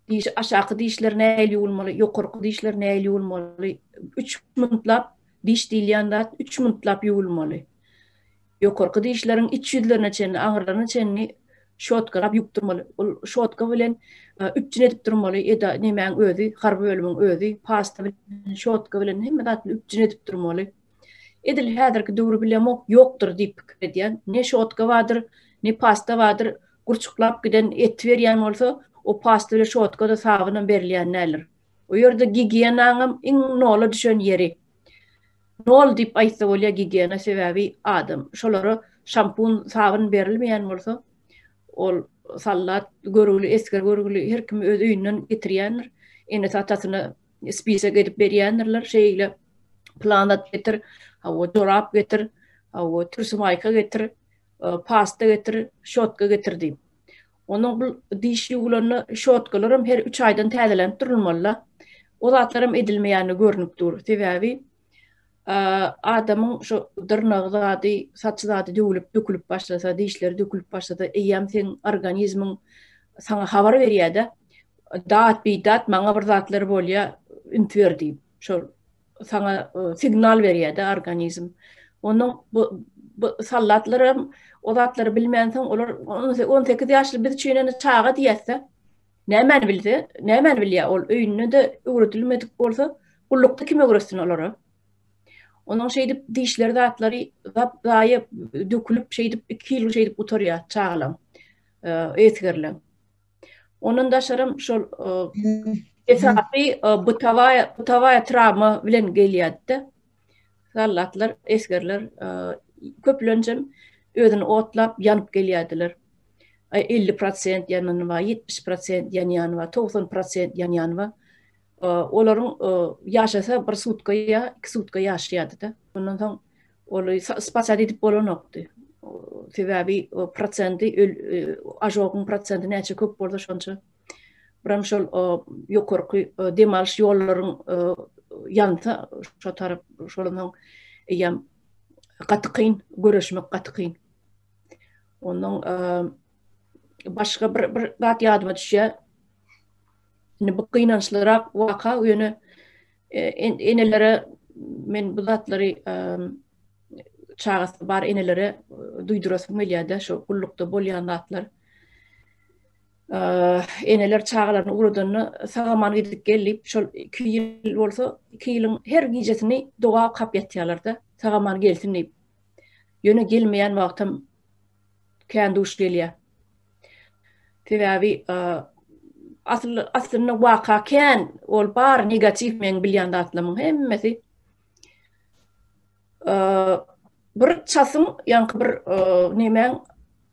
Diş aşaky dişler nähili ýuwulmaly, ýokarky dişler nähili ýuwulmaly? 3 minutlap diş diýilýän zat 3 minutlap ýuwulmaly. Ýokarky dişleriň iç ýüzlerine çenli, aňyrlaryna çenli şotkalap ýuwup durmaly. Ol şotka bilen üpjün edip durmaly, eda nemäň özi, harby bölümiň özi pasta bilen, şotka bilen hemme zat bilen üpjün edip durmaly. Edil häzirki döwri bilemok, ýokdur diýip pikir edýän. Ne şotka bardyr, Ne pasta bardyr, gurçuklap giden et berýän bolsa, o pasta bilen şotka-da sabynam berilýän däldir. O ýerde gigiýenaňam iň nola düşen ýeri. Nol diýip aýtsa bolýar gigiýena sebäbi adam şolara şampun, sabyn berilmeýän bolsa, ol sallat görgüli, esger görgüli her kim öz öýünden getirýändir. Enesi atasyna spisek edip berýändirler. Şeýle planat getir, hawa jorap getir, hawa türsümaýka getir, pasta getir, şotka getir diýip. Onuň bu diş ýuwulanda şotkalaram her üç aýdan täzelenip durulmaly-da. O zatlaram edilmeýäni görnüp dur. Sebäbi adamyň şu dyrnagy zady, saçy zady döwülip, dökülip başlasa, dişleri dökülip başlasa, eýýäm seň organizmiň saňa habar berýär-de, dat bidat maňa bir zatlar bolýar, üns ber diýip. Şol saňa signal berýär-de organizm. Onuň bu bu sallatlaram o zatlary bilmänsoň olar 18 ýaşly biz üçin indi çaga diýýäs-de. Nämäni bilse, nämäni bilýär ol öýünde-de öwredilmedik bolsa, gullukda kim öwretsin olara? Onuň şeýdip dişleri zatlary zap zaýa dökülip şeýdip 2 ýyl şeýdip gutarýar çagalaň, esgerleň. Ondan daşarym şol esasy bytawaýa bytawaýa trawma bilen gelýärdi. Soldatlar, esgerler köplenjem özüni otlap ýanyp gelýärdiler. 50% ýanany bar, 70% ýanýany bar, 90% ýanýany bar. Olaryň ýaşasa bir sutka ýa iki sutka ýaşaýardy-da. Ondan soň Ol spasat edip bolanokdy. Sebäbi prosendi ažogyň prosendi näçe köp bolsa şonça biram şol ýokarky dem alyş ýollaryň ýansa şo tarap şonuň eýýäm gaty kyn göreşmek gaty kyn. Ondan başga bir bir zat ýadyma düşýär. Indi bu gynançlyrak waka ýöne enelere men bu zatlary çagasy bar enelere duýdurasym gelýär-de şu gullukda bolýan zatlar. Eneler çagalaryny ugradanda sag-aman gidip gel diýip, şol 2 ýyl bolsa, 2 ýylyň her gijesini doga okap ýatýarlar-da, sag-aman gelsin diýip. Ýöne gelmeýän wagtam kän duş gelýär. Sebäbi asyl aslynda waka kän, ol bar negatiw meň bilýän zatlarymyň hemmesi. Bir çasyň ýaňky bir nemäň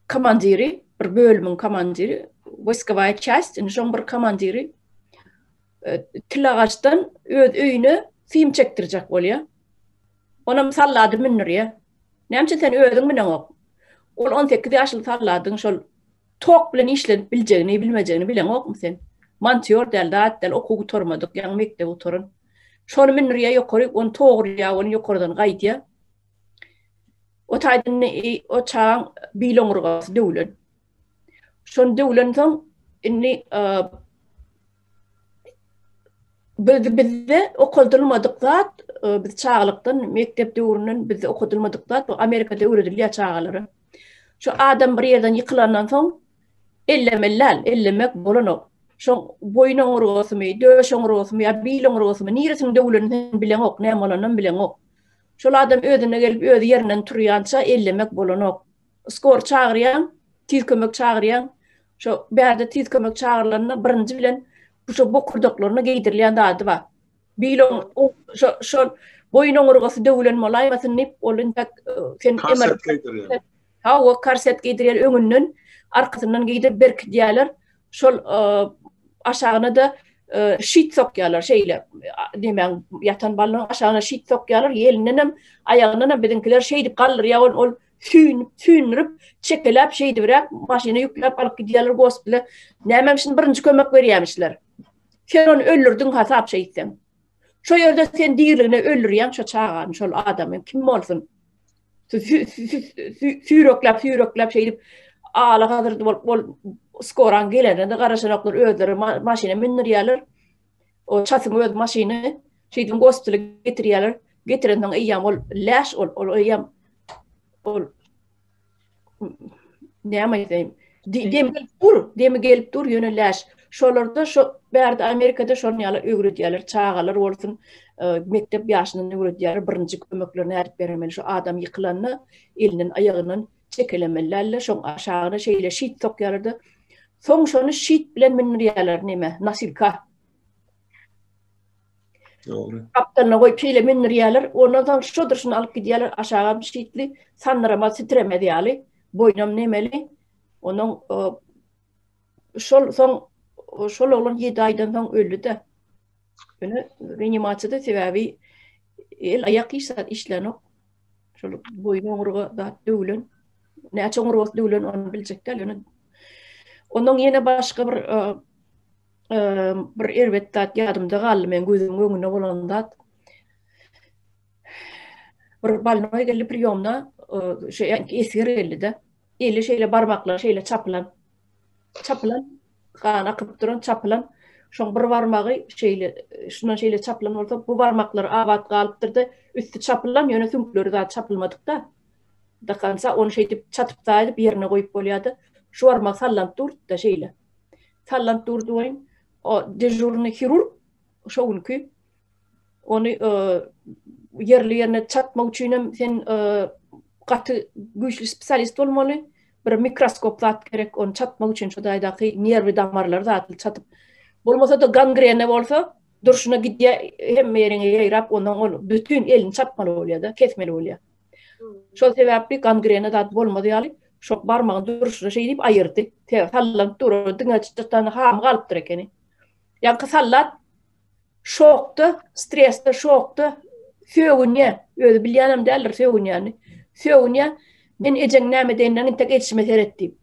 komandiri, bir bölümiň komandiri, wojskowaýa çast, indi şoň bir komandiri til agaçdan öz öýüne sim çekdirjek bolýar. Onam sallady mündürýär. Näme üçin sen özüň müneňok? Ol 18 ýaşly salladyň şol tok bilen işlenip biljegini, bilmejegini bileňokmy sen? Montýor däl, zat däl, okuw gutarmadyk, ýaňy mekdebi gutaran. Şony mündürýär ýokary, ony togurýar, ony ýokardan gaýdýar. O taýdan o çagaň bil oňurgasy döwlen. Şony döwlensoň indi Biz bizde okadylmadyk zat, e, biz çagalykdan, mekdep döwründen bizde okadylmadyk zat bu Amerikada öwredilýär çagalara. Şu adam bir ýerden ýykylandan soň ellemeli däl, ellemek bolanok. Şoň boýun oňurgasymy, döş oňurgasymy ýa bil oňurgasymy niresiniň döwlenini sen bileňok, näme bolanynam bileňok. Şol adam özüne gelip özi ýerinden turýança ellemek bolanok. Skor çagyrýaň, tiz kömek çagyrýaň. Şo bärde tiz kömek çagyrylanda birinji bilen bu şo bokurdaklaryna geýdirilýän zady bar. Bil şo şol boýun oňurgasy döwülen bolaýmasyn diýip, ol intäk e, sen korset geýdirýär. Hawa, korset geýdirýär öňünden, arkasyndan geýdirip berkidýärler. Şol e, aşagyna-da e, şit sokýarlar şeýle. Diýmäň, ýatan ballyň aşagyna şit sokýarlar, elindenem, aýagyndanam biziňkiler şeýdip galdyrýar ol, ol süýnüp, süýnürip, çekeläp şeýdibräk maşyna ýükläp alyp gidýärler gospitale. Nämem şindi birinji kömek berýärmişler. Sen ony öldürdiň hasap şeýtseň. Şo ýerde sen diriligine öldürýäň şo çagany, şol adamy, kim bolsun. Süýrekläp, süýrekläp şeýdip ala hazyrdy bolup ol skoran gelenine-de garaşanoklar, özleri maşyna mündürýärler. O çasyň öz maşyny şeýdip gospitale getirýärler. Getirensoň eýýäm ol läş ol, ol eýýäm ol näme aýdaýyn? Demi gelip dur, demi gelip dur, ýöne läş. Şolarda şo bärde Amerikada şonuň ýaly öwredýärler. Çagalar bolsun, e, mekdep ýaşyndan öwredýärler. Birinji kömekleri nädip bermeli? Şu adam ýykylanda elinden, aýagyndan. Çekelemeli däldi. Şoň aşagyna şeýle şit sokýarlar-da. Soň şony şit bilen mündirýärler neme, nosilka. Dogry. Gapdalyna goýup şeýle mündirýärler. Ondan soň şo durşuna alyp gidýärler. Aşagam şitli, sandyramaz, titremez ýaly. Boýnam nemeli. Onuň şol soň şol oglan 7 aýdan soň öldi-de. Ýöne reanimasiýada sebäbi el aýak hiç zat işlänok. Şol boýun oňurga zat döwlen. Näçe oňurgasy döwlen ony biljek däl. Ýöne ondan ýene başga bir bir erbet zat ýadymda galdy men gözümiň öňünde bolan zat. Bir bolnoý geldi priýomda, şey esger geldi-de. Eli şeýle barmaklary şeýle çapylan. Çapylan, gan akyp duran çapylan. Şoň bir barmagy şeýle, şundan şeýle çapylan bolsa, bu barmaklary abat galypdyr-da, üsti çapylan, ýöne süňkleri zat çapylmadyk-da. Dakansa ony şeýdip çatyp edip ýerine goýup bolýardy. Şu barmak sallanyp durdy-da şeýle. Sallanyp durdy goýun. O dežurnyý hirurg şo günki Ony ýerli ýerine çatmak üçin hem sen gaty güýçli spesialist bolmaly. Bir mikroskop zat gerek ony çatmak üçin şu daýdaky nerwi damarlary zatly çatyp. Bolmasa-da gangrena bolsa durşuna gidýär hemme ýeriňe ýaýrap ondan ol bütin elini çapmaly bolýar-da, kesmeli bolýar. Şol sebäpli gangrena zat bolmaz ýaly şo barmagyny durşuna şeý diýip aýyrdy. Sallanyp dur, diňe çytdan hamy galypdyr ekeni. Ýaňky sallat Şokda, stresde, şokda sögünýär. Özi bilýänem däldir sögünýänini. Sögünýär. Men ejeň näme edenine entek edişime seret diýip.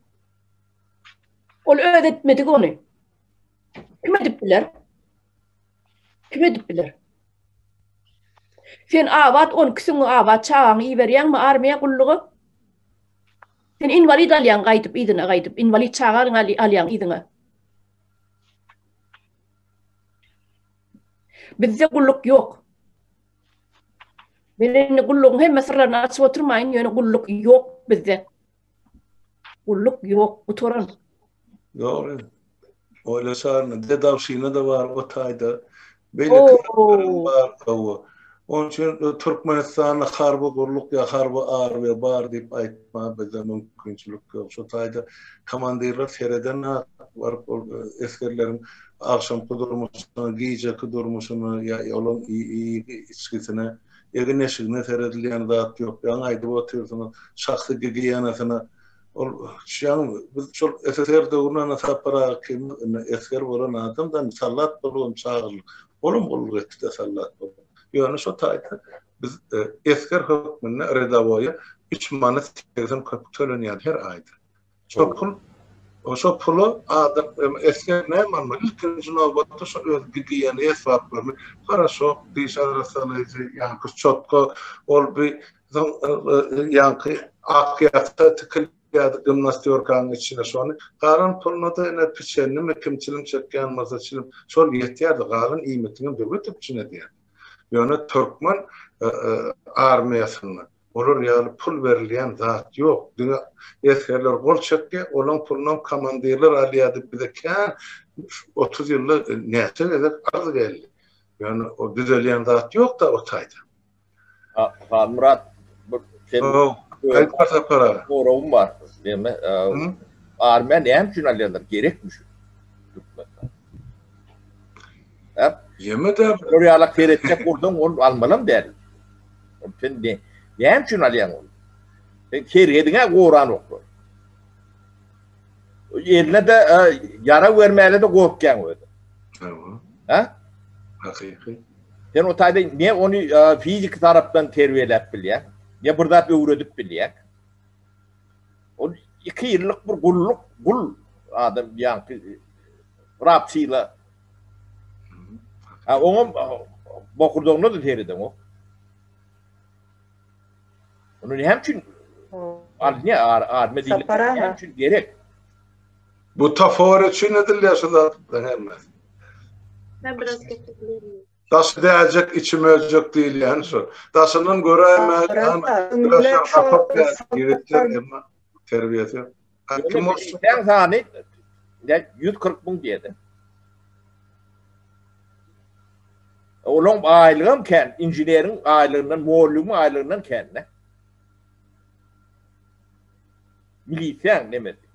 Ol öz etmedik ony. Kim edip biler? Kim edip biler? Sen abat 12 süňňi abat çagaňy iberýäňmi armiýa gulluga? Sen inwalid alýaň gaýdyp yzyna gaýdyp, inwalid çagaňy alýaň yzyňa. Bizde gulluk ýok. Men indi gullugyň hemme syrlaryny açyp oturmaýyn, ýöne gulluk ýok bizde. Gulluk ýok, gutaran. Dogry. Oýlaşaryn. Dedawşina-da bar o taýda. Beýleki zatlaram bar. Hawa. Onuň üçin Türkmenistanda harby gulluk ýa harby armiýa bar diýip aýtmaga bizde mümkinçilik ýok. Şo taýda komandirler sereden baryp ol esgerleriň agşamky durmuşyna, gijeki durmuşyna ýa olaryň iýgi-içgisine, egin-eşigine seredilýän zat ýok. Ýaňy aýdyp otyrsyňyz, şahsy gigiýenasyna. Ol ýaňy biz şol SSR döwründe ine Sapar aga ikimiz ine esger bolan adam-da, soldat bolubam çagyrlyk. Olam gulluk etdi-de soldat bolup. Ýöne şo taýda biz esger hökmünde redawoýa üç manat 80 köpük tölenýärdi her aýda. Şo pul şo pula adam esger näme almaly? Ilkinji nobatda şo öz gigiýena esbaplaryny, poroşok, diş arassalaýjy, ýaňky çotga, ol bi soň ýaňky ak ýaka tikilýärdi gimnastýorkanyň içine şony. Galan puluna-da ine piçenimi, kim çilim çekýän bolsa çilim, şol ýetýärdi. Galan iýmitiňem döwlet üpjün edýärdi. Ýöne türkmen armiýasynda Olar ýaly pul berilýän zat ýok. Diňe esgerler gol çekýär, olaň pulunam komandirler alýar diýip bize kän 30 ýylda näçe gezek arz geldi. Ýöne o düzelýän zat ýok-da o taýda. Halmyrat bir sen Aýt Sapar aga. Soragym bar. Näme? Armiýa näme üçin alýarlar? Gerekmi şu? Türkmenistan. Hä? Ýeme-de. Olar ýalak seretjek bolsaň, ol almalam däl. Sen ne, näme üçin alýaň ony? Sen serhediňe goranoklar. Eline-de e, ýara bermäne-de gorkýaň özi. Hawa. Ha? Hakyky. Sen o taýda ne ony e, fiziki tarapdan terbiýeläp bilýäň, ne bir zat öwredip bilýäň. Ol iki ýyllyk bir gulluk, gul adam ýaňky rapçyla. Ha oňam bokurdagyna da seredeňok. Ony näme üçin alynýar armiýa diýilýär? Näme üçin gerek? Butafor üçin edilýär şu zatlaryň hemmesi. Ben biraz getirebilirim. Daşy däjek, içi möjek diýilýäni şol. Daşyndan göräýmäge ýigitler emma terbiýesi ýok. Kim bolsun? Sen sany 140 müň diýedi. Olaň aýlygam kän, inženeriň aýlygyndan, mollümiň aýlygyndan kän-de. Milisiýaň nemesi.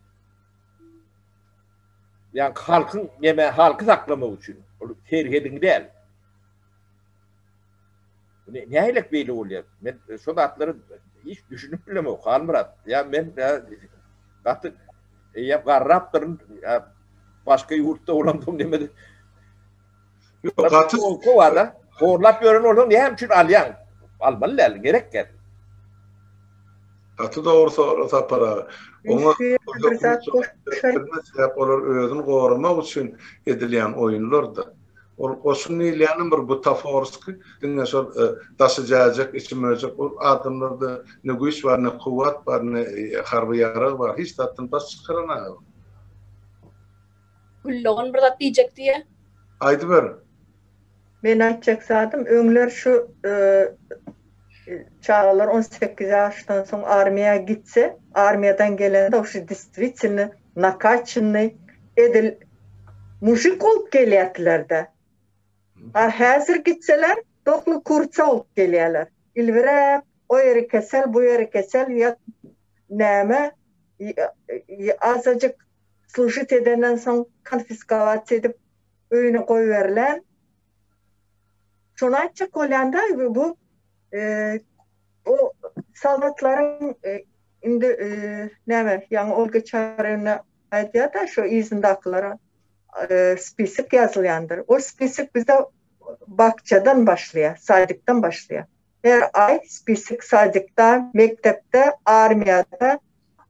Ýa halkyň neme halky saklamak üçin. Ol serhediň däl. Ne nähilek beýle bolýar? Men şo zatlary hiç düşünip bilemok, Halmyrat. Ýa men gaty eýýäm garrapdyryn. Ýa başga ýurtda bolamsoň neme Ýok, gaty bar-da. Horlap ýören bolsaň näme üçin alýaň? Almaly däl, gerek däl. Gaty dogry sorag Sapar aga. Oňa sebäp olar özüni goramak üçin edilýän oýunlar-da. Ol goşun diýilýänem bir butaforski, diňe şol daşy jäjek, içi möjek ol adamlarda ne güýç bar, ne kuwwat bar, ne harby ýarag bar, hiç zatdan baş çykaranok. Güldogan bir zat diýjek diýýä. Aýdyber. Men aýtjak zadym öňler şu çagalar 18 ýaşdan soň armiýa gitse, armiýadan gelende şu distwitelny nakaçennyý edil mujik bolup gelýärdiler-de. A häzir gitseler dohly kurça bolup gelýärler. Ilbiräp, o ýeri kesel, bu ýeri kesel, ýa näme, azajyk služit edenden soň konfiskowat edip öýüne goýberilen. Şony aýtjak bolýan-da, bu o soldatlaryň indi näme, ýaňy Olga Çaryýewna aýdýar-da, şo yzyndakylara spisok ýazylýandyr. O spisok bizde bakjadan başlaýar, sadikden başlaýar. Her aý spisok sadikda, mekdepde, armiýada.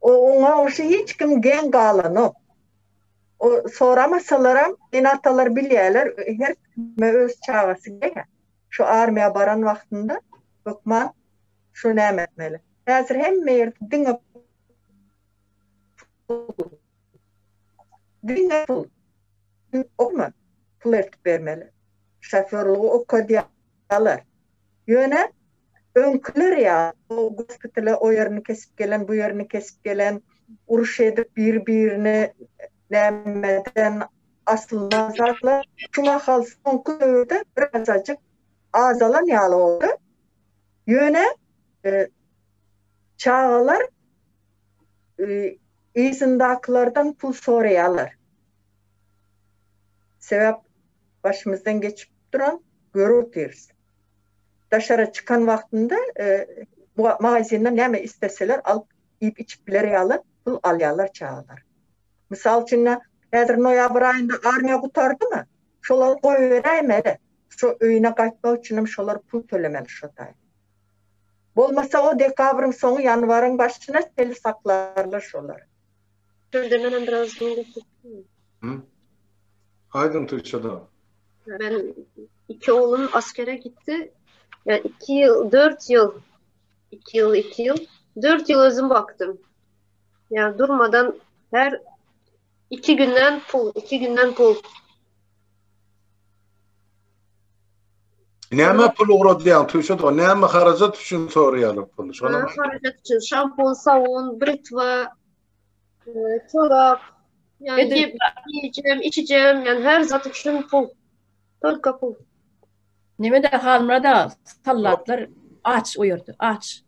O oňa uşy hiç kim geň galanok. O soramasalaram ene-atalar bilýärler, her kime öz çagasy gelýär. Şu armiýa baran wagtynda hökman şu näme etmeli. Häzir hemme ýerde diňe pul. Diňe pul. Okma, pul eltip bermeli. Şoförlügi okadýarlar. Ýöne öňküler ýaly o gospitala o ýerini kesip gelen, bu ýerini kesip gelen, uruş edip bir-birini nämeden asylan zatlar şu mahal soňky döwürde birazajyk azalan ýaly boldy. Ýöne çagalar yzyndakylardan pul soraýarlar. Sebäp başymyzdan geçip duran görüp otyrys. Daşara çykan wagtynda magazinden näme isteseler alyp iýip içip biler ýaly pul alýarlar çagalar. Mysal üçin häzir noýabr aýynda armiýa gutardymy? Şolary goýberäýmeli. Şo öýüne gaýtmak üçinem şolar pul tölemeli şo taý. Bolmasa o dekabryň soňy ýanwaryň başyna çenli saklarlar şolary. Şurada menem biraz Hı? Aýdyň Tuýçada. Ben iki oğlum askere gitti. Yani iki yıl, dört yıl, iki yıl, iki yıl, dört yıl özüm baktım. Yani durmadan her iki günden pul, iki günden pul. Näme pul ugradýaň Tuýçada? Näme harajat üçin soraýarlar puly? Şony harajat üçin şampun, sabun, britwa, çorap, yani yiyeceğim, içeceğim, yani her zat üçin pul. Tolka pul. Neme-de Halmyrat aga, sallatlar aç o ýerde, aç.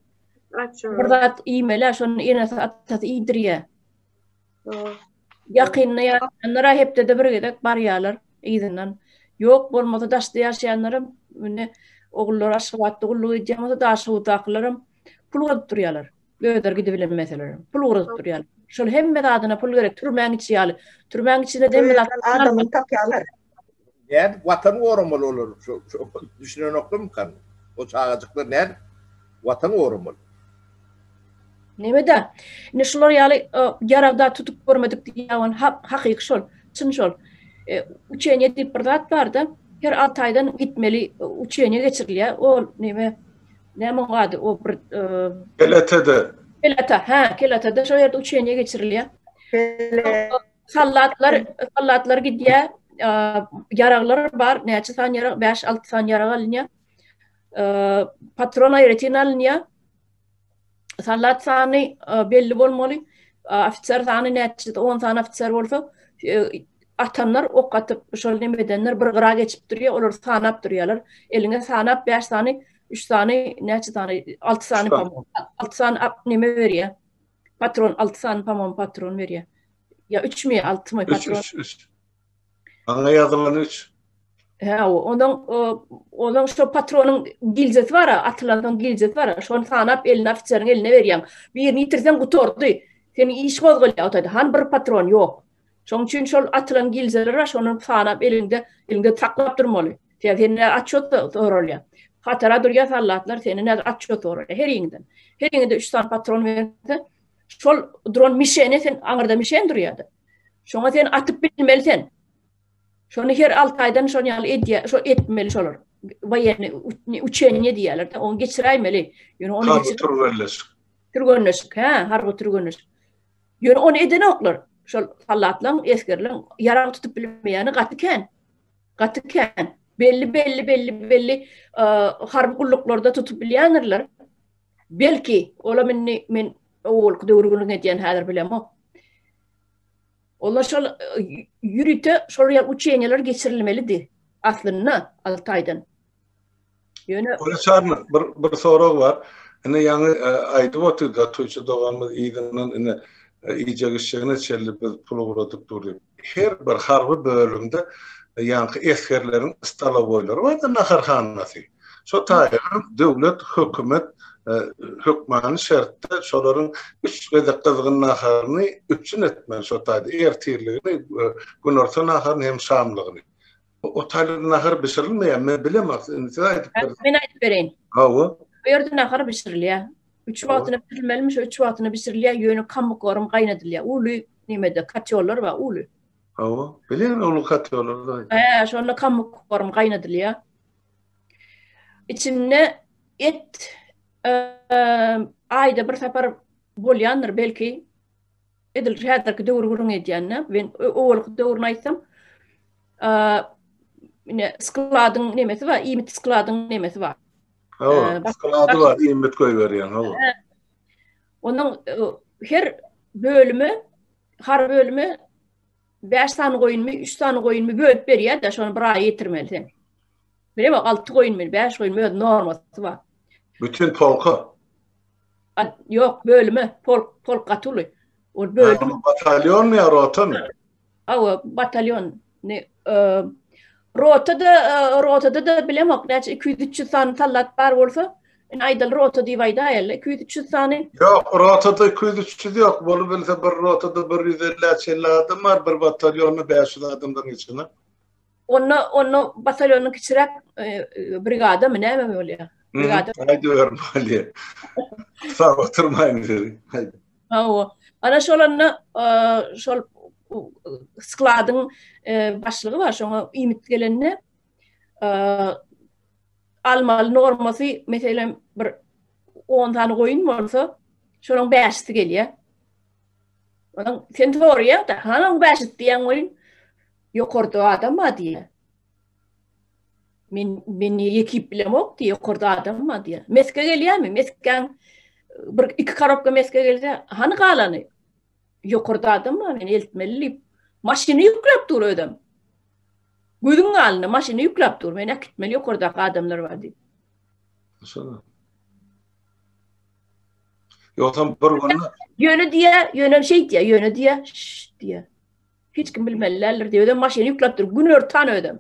Aç. Bir zat iýmeli, şony enesi atasy iýdirýär. Ýakynda ýaşaýanlara hepdede bir gezek barýarlar yzyndan. Ýok bolmasa daşda ýaşaýanlaram indi ogullary Aşgabatda gulluk edýän bolsa Daşoguzdakylaram pul ugradyp durýarlar. Özleri gidibilenmeselerem pul ugradyp durýarlar. Şol hemme zadyna pul gerek türmäň içi ýaly. Türmäň içinde hemme zat adamyny tapýarlar. Nädip watan goramaly olar şo düşünenoklarmykan o çagajyklar nädip watan goramaly. Nemede? Indi şular ýaly ýaragda tutup görmedik diýýän hakyky şol, çyn şol. Učeniýe diýip bir zat barda, her 6 aýdan gitmeli učeniýe geçirilýär. Ol neme näme oň ady? O bir Keletede. Kelete, hä, Keletede şo ýerde učeniýe geçirilýär. Sallatlar, sallatlar gidýär. Ýaraglar bar, näçe sany ýarag? 5-6 sany ýarag alynýar. Patron aýratyn alynýar. Sallat sany belli bolmaly. Ofiser sany näçe 10 sany ofiser bolsa, atanlar ok atyp, şol neme edenler bir gyra geçip durýar, olar sanap durýarlar. Eliňe sanap 5 sany, 3 sany, näçe sany, 6 sany, 6 sany neme berýär. Patron 6 sany pamon patron berýär. Ýa 3 mi, 6 my patron? 3 3 3. Maňa ýazylan 3. Hä, onuň onuň şo patronyň gilzesi bar, atylan soň gilzesi bar. Şony sanap eline ofiseriň eline berýäň. Birini ýitirseň gutardy. Seniň iş gozgalýar o taýda. Han bir patron ýok. Şonuň üçin şol atylan gilzeler bar, şony sanap eliňde, eliňde saklap durmaly. Sen senden atçot soralýar. Hatara durýar sallatlar, senden nädip atçot soralýar heriňden. Heriňde 3 sany patron berse, şol duran mişene sen aňyrda mişen durýar-da. Şoňa sen atyp bilmeli sen. Şony her 6 aýdan şol ýaly edýär, şo etmeli şolar. Woýenny učeniýe diýýärler-de, ony geçiräýmeli. Ýöne ony Harby türgenleşik. Türgenleşik, hä, harby türgenleşik. Ýöne ony edenoklar. Şol sallatlaryň, esgerleriň ýarag tutup bilmeýäni gaty kän. Gaty kän. Belli belli belli belli harby gulluklarda tutup bilýändirler. Belki, olam indi men owalky döwri gürrüň edýän häzir bilemok. Olar şol ýörite şol ýaly uçeniýalar geçirilmelidi aslynda 6 aýdan. Ýöne Çarny bir bir sorag bar. Ine ýaňy aýdyp otyrdy Tuýçy doganymyz yzyndan ine iýjek içjegine çenli biz pul ugradyp dur diýip. Her bir harby bölümde ýaňky esgerleriň stolowoýlary bardy naharhanasy. Şo taýdan döwlet, hökümet hökmany şertde şolaryň üç gezek gyzgyn naharyny üpjün etmeli şo taýda ertirligini, günorta naharyny hem şamlygyny. O taýda nahar bişirilmeýär, men bilemok, indi siz aýdyp beriň. Men aýdyp bereýin. Hawa. Bu ýerde nahar bişirilýär. Üç wagtyna bişirilmelimi, şo üç wagtyna bişirilýär, ýöne kombikorm gaýnadylýar. Uly nemede kotýollar bar, uly. Hawa, bilýän uly kotýollary. Hä, şonda kombikorm gaýnadylýar. Içinde et aýda bir sapar bolýandyr belki. Edil häzirki döwür gürrüň edýän-de, men owalky döwrüni aýtsam, ine skladyň nemesi bar, iýmit skladyň nemesi bar. Hawa, sklady bar, iýmit goýberýän, hawa. Onuň her bölüme, har bölüme 5 sany goýunmy, 3 sany goýunmy bölüp berýär-de, şony bir aýa ýetirmeli sen. Bilemok, 6 goýunmy, 5 goýunmy öz normasy bar. Bütün polka. Ýok, bölüme, polk, polk gaty uly. Ol bölüm. Batalýonmy ýa rotamy? Hawa, batalýon. Ne, rotada, rotada-da bilemok, näçe 200-300 sany sallat bar bolsa, indi aýdaly rota diýip aýdaýaly, 200-300 sany. Ýok, rotada 200-300 ýok. Bolubilse bir rotada 150-ä çenli adam bar, bir batalýonda 500 adamdan geçenok. Onda onda batalýonyň kiçiräk brigadamy näme bolýar? Brigada. Aýdyber bolýar. Sag oturmaýyn sizi. Haýdy. Hawa. Ana şolanda şol skladyň başlygy bar, şoňa iýmit gelende almaly normasy meselem bir 10 sany goýun bolsa, şonuň 5-si gelýär. Onuň sen soraýaň-da, hany oň 5-si diýýäň welin, Ýokarda adam bar diýýär. Men men ýekip bilemok diýýär, ýokarda adam bar diýýär. Meske gelýärmi? Meskäň bir iki korobka meske gelse, hany galany? Ýokarda adam bar, men eltmeli diýip, maşyny ýükläp dur özem. Gözüň alnynda maşyny ýükläp dur, men äkitmeli ýokardaky adamlar bar diýip. Şolar. Ýogsam bir günde Ýöne diýýär, ýöne şeý diýýär, ýöne diýýär, şşt diýýär. Hiç kim bilmeli däldir diýip, özem maşyny ýükläpdir, günortan özem.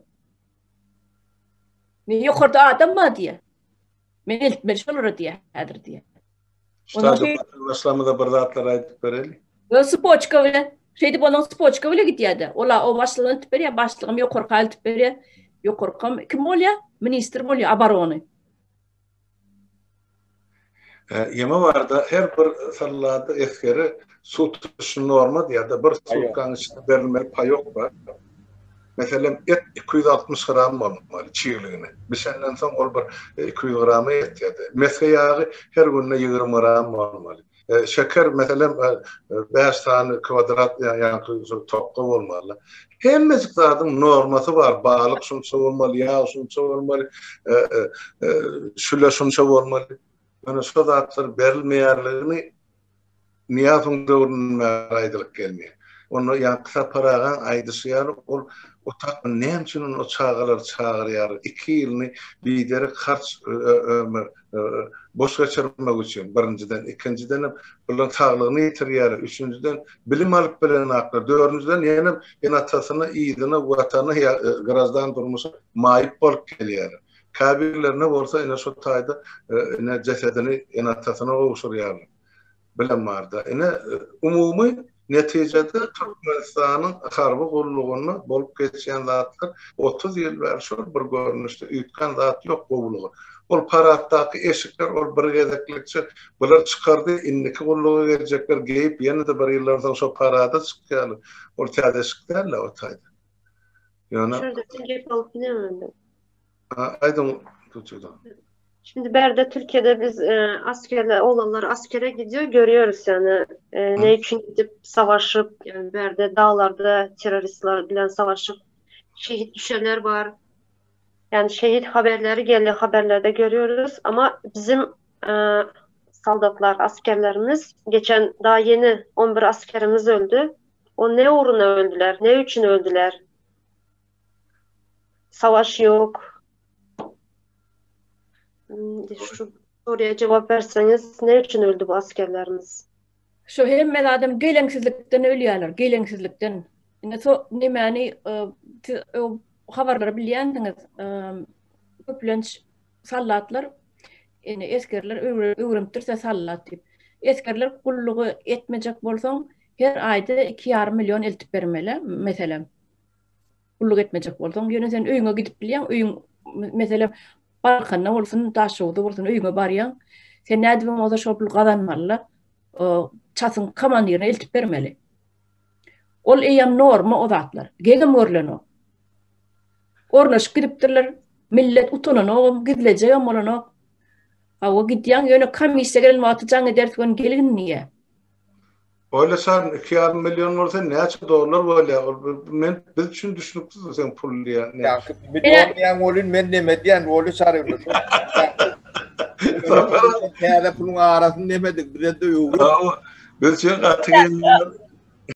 Men ýokarda adam bar diýýär. Men eltmeli şolara diýýär, häzir diýýär. Ştaýda başlamyza bir zatlar aýdyp bereli. Öz spoçka bilen, şeýdip onuň spoçka bilen gidýär-de. Ola o başlygyna eltip berýär, başlygam ýokarka eltip berýär. Ýokarkam kim bolýar? Ministr bolýar, oborony. Ýeme barda her bir sallada esgere sutuşny norma diýýär-de, bir sutkaň içinde berilmeli paýok bar. Meselem, et 260 gram bolmaly çigligine. Bişenden soň ol bir 200 grama ýetýär-de. Mesge ýagy her günde 20 gram bolmaly. Şeker, meselem, bäş sany kwadrat ýaňky şol tokga bolmaly. Hemmejik zadyň normasy bar. Balyk şunça bolmaly, ýag şunça bolmaly, şüle şunça bolmaly. Ýöne şo zatlar berilmeýärligini Nyýazowyň döwründen bäri aýdylyp gelmeýär. Onda ýaňky Sapar agaň aýdyşy ýaly ol otag näme üçin o çagalary çagyrýarlar? Iki ýylyny biderek harç boş geçirmek üçin birinjiden, ikinjidenem bularyň saglygyny ýitirýärler, üçünjiden bilim alyp bilenaklar, dördünjiden ýenem ene-atasyna yzyna watana ýa graždan durmuşa maýyp bolup gelýärler. Käbirlerine bolsa ine şo taýda ine jesedini ene-atasyna gowşurýarlar. Bilen barda. Ine umumy netijede Türkmenistanyň harby gullugynda bolup geçýän zatlar 30 ýyl bäri şol bir görnüşde üýtgän zat ýok gowulyga. Ol paraddaky eşikler ol bir gezeklikçe bular çykardy indiki gulluga geljekler geýip ýene-de bir ýyldan soň şo parada çykýarlar. Ol täze eşik däl-le o taýda. Ýöne Şurada gep alyp bilemedim. Aýdyň Tutudan. Şimdi berde Türkiye'de biz e, askerler, oğlanlar askere gidiyor görüyoruz yani e, ne için gidip savaşıp yani berde dağlarda teröristler bilen savaşıp şehit düşenler var. Yani şehit haberleri geliyor haberlerde görüyoruz ama bizim e, soldatlar, askerlerimiz geçen daha yeni 11 askerimiz öldü. O ne uğruna öldüler, ne için öldüler? Savaş yok. Hmm, Şu soruya cevap verseniz ne için öldü bu askerlerimiz? Şu hemme adam geleňsizlikden ölýärler, geleňsizlikden. Indi so nemäni e, siz o habarlary bilýändiňiz. E, köplenç sallatlar indi esgerler öwrenipdirse sallat diýip. Esgerler gullugy etmejek bolsaň, her aýda 2,5 million eltip bermeli, meselem. Gulluk etmejek bolsaň, ýöne sen öýüňe gidip bilýäň, öýüň meselem Balkanda bolsun, Daşoguzda bolsun öýüňe barýaň. Sen nädibem bolsa şol pul gazanmaly-da, çasyň komandirine eltip bermeli. Ol eýýäm norma o zatlar. Geňem görlenok. Ornaşyp gidipdirler. Millet utananogam, gizlejegem bolanok. Hawa gidýäň, ýöne komissiýa gelen wagty jaň ederis göni gelgin diýýär. Oýlasaň 2,5 million bolsa näçe dollar bolýar? Ol men biz üçin düşnüksiz sen pul diýýän. Ýa million diýýän welin men neme diýýän Oýla çaryny. Täze puluň arasyny nemedik bize-de öwret. Biz üçin gaty gelýär.